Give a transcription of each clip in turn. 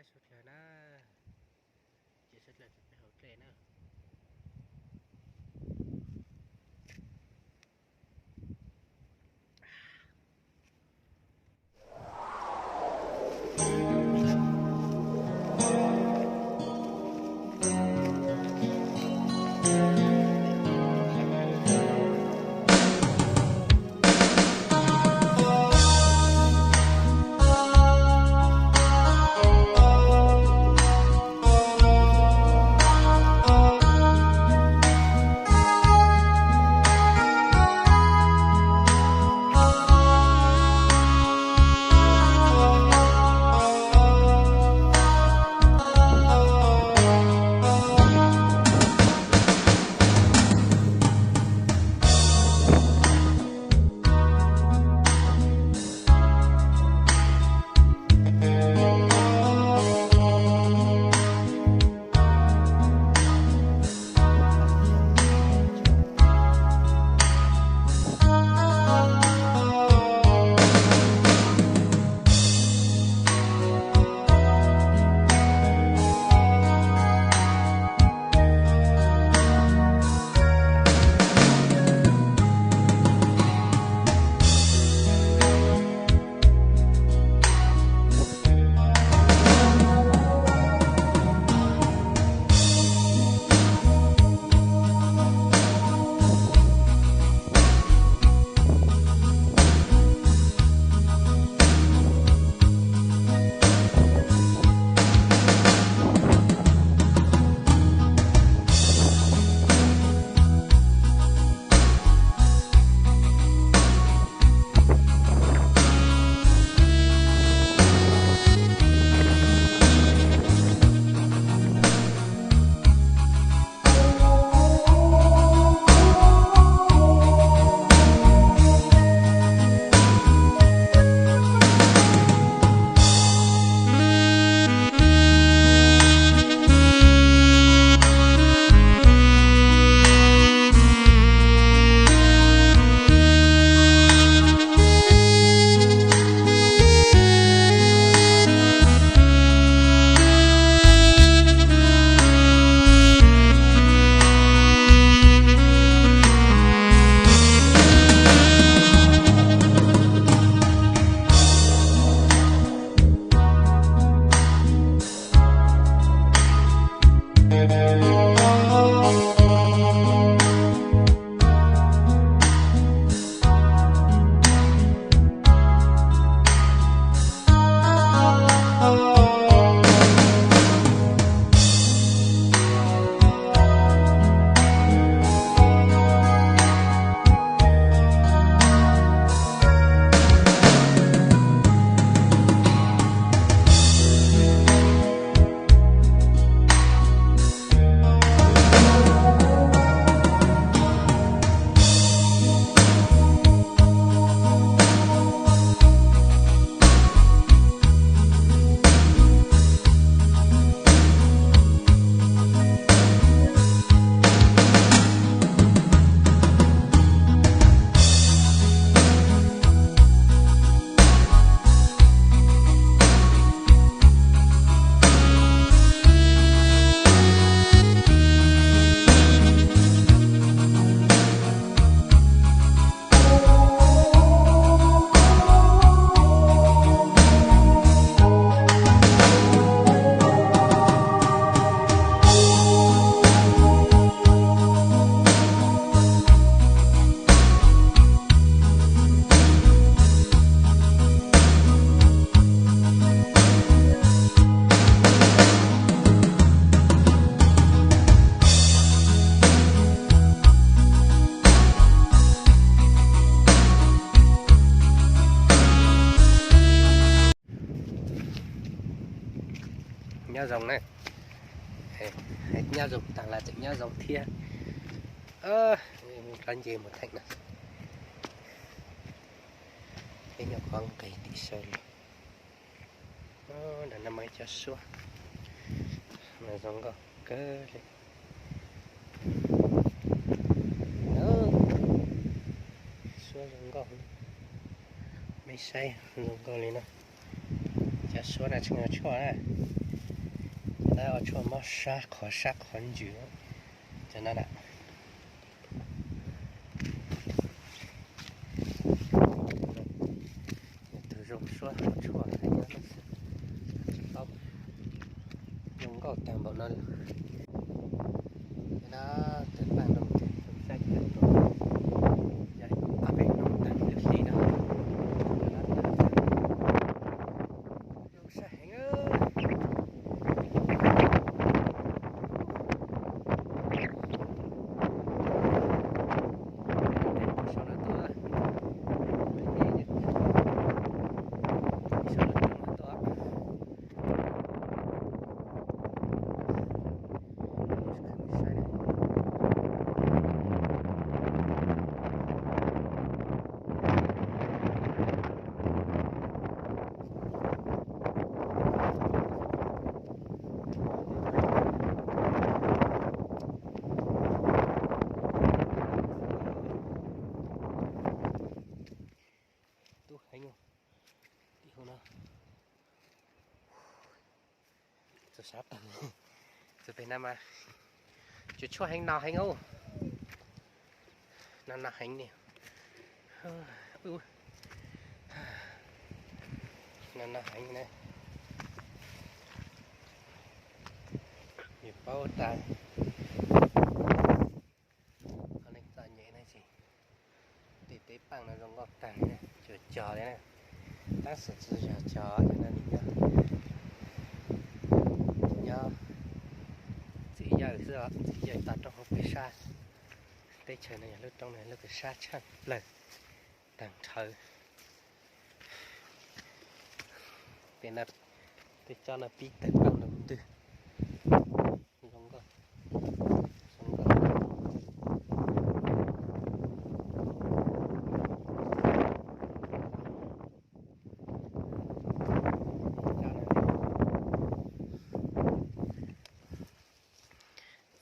Suav dlawg na, ces suav dlawg peb hauv dlej na. Nyob zoo na. Nyob zoo tas los tseem nyob zoo thiab. Rov nce mus theem no. Peb nyuam qhuav nqis tim saud los. Ntawm no mas cov suab mas zoo nkauj kawg li. Suab zoo nkauj, mej saib zoo nkauj li no. Cov suab no tsis yog tshuaj na, Ob tshuaj mob sab qhov sab qhov ntsws cov no na. Nws tus zoo suab tshuaj heev no tsis paub, zoo nkauj tag npaum no li. Tab tom paj nroo ces saib tag nrho, yog ob peb hnub tag lub hli no. Zoo sab heev. Tub heev tim hauv no. Txog sab tag, txog pem no mas tsuas tshuaj heev no heev ub. No no heev ni. No no heev na. Yus paub tas, qhov neeg txom nyem na ces tej teb paj no zoo nkauj tag li na, cog cog li na. Tab sis tsis yog cog cov no, nws nyob, nyob txiv yawg xwb os, txiv yawg toj roob hauv pem sab. Teb chaws no yog lub roob no lub kws sab tshaj plaws tag nrho. Tej no, tej tsob no pib tawg paj nroo ntwg. Zoo nkauj, zoo nkauj.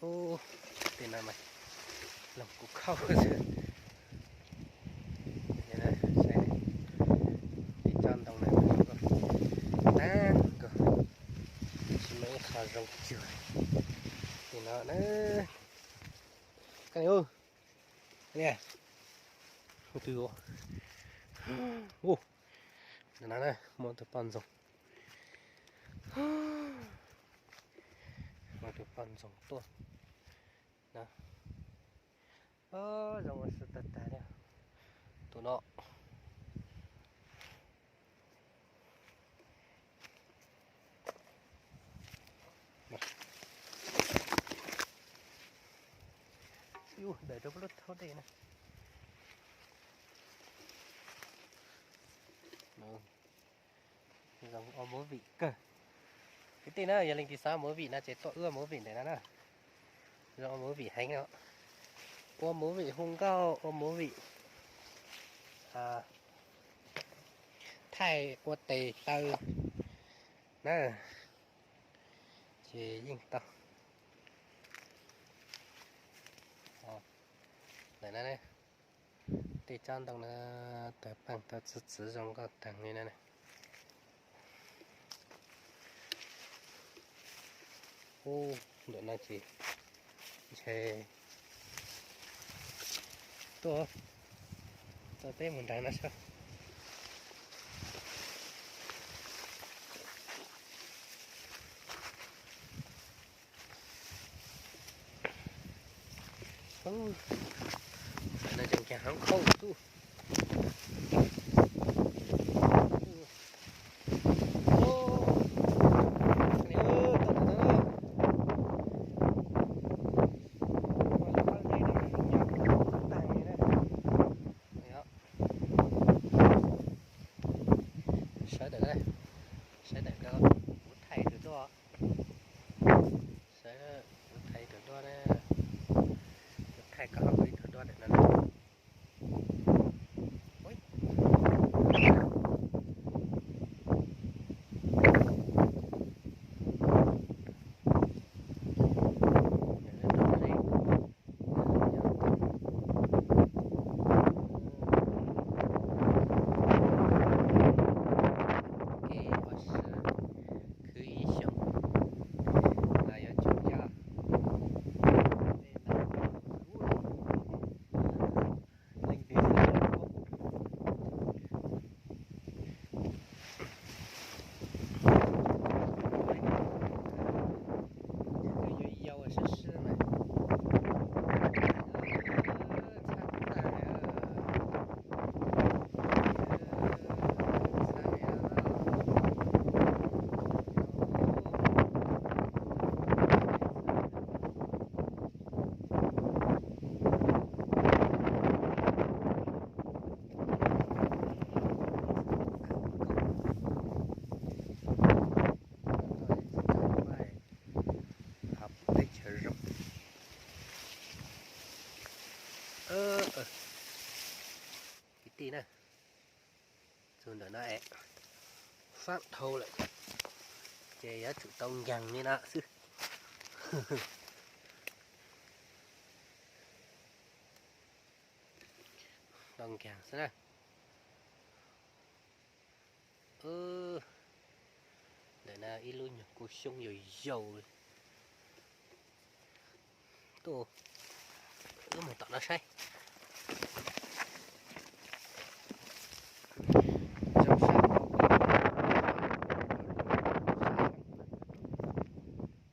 Ub, tej no mas loog kuv khauj xwb. Tej tsob ntoo no zoo nkauj, tag nkaus, tsis muaj ib qho zoo cuag li no na. Koj niam, hu twg ua? Ntawm no na muaj tus poj ntxoog, muaj tus poj ntxoog tuaj na. Zoo ua si tag tag li tus no. Ub, dawm rau lub thaub dej na. Zoo ua movie kawg. Kwv tij na, yog leej twg xav ua movie no ces tuaj ua movie ntawm no na. Zoo ua movie heev os. Ua movie hu nkauj, ua movie thaij ua tes taw na, ces yeej tau. Ntawm no, tej tsob ntoo no tawg paaj tau txwv txwv zoo nkauj taag li na. Ub, ntawm no ces ntshe tuaj, tuaj peb mus nraag no saib. Ntawm no ces nkag hoob khaub xwb. Sawv daws, sawv daws, kuv thaij tus duaj, sawv daws, kuv thaij tus duaj na, kuv thaij kom kuv ib tug duaj ntawm no. Khwv ib xyoos, Sib sib mas. Txhab tas. Teb chaws zoo. Kwv tij na, txug ntawm no es faaj dhau lawm, ces yuav tsum tau nkaag li no xwb. Tau nkaag xwb na. Ntawm no ib lub nyuag kuj xyoob yau yau li. Tuaj, wb mus tom no saib. Zoo sab,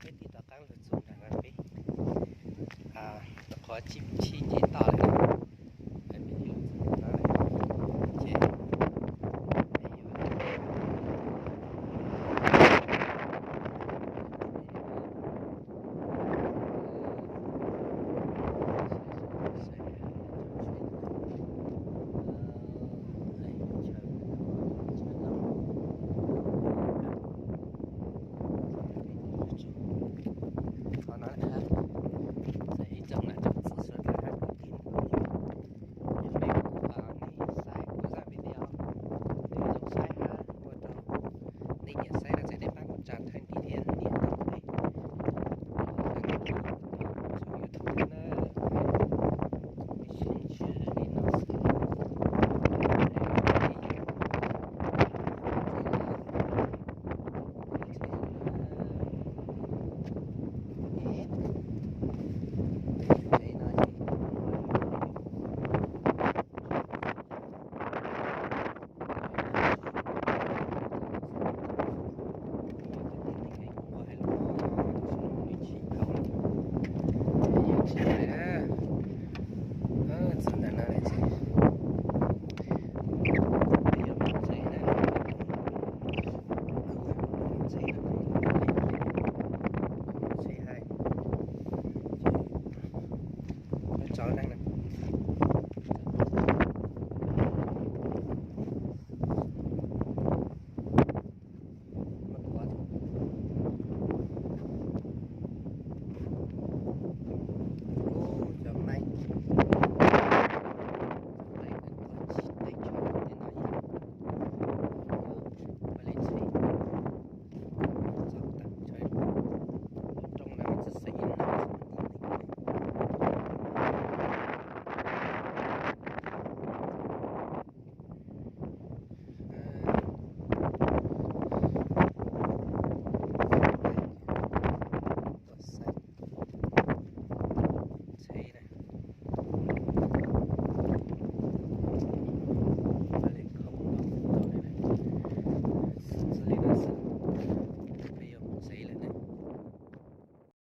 peb tig tom qaab lug txug nram no peb, rau qhov tsis, tsis nce toj.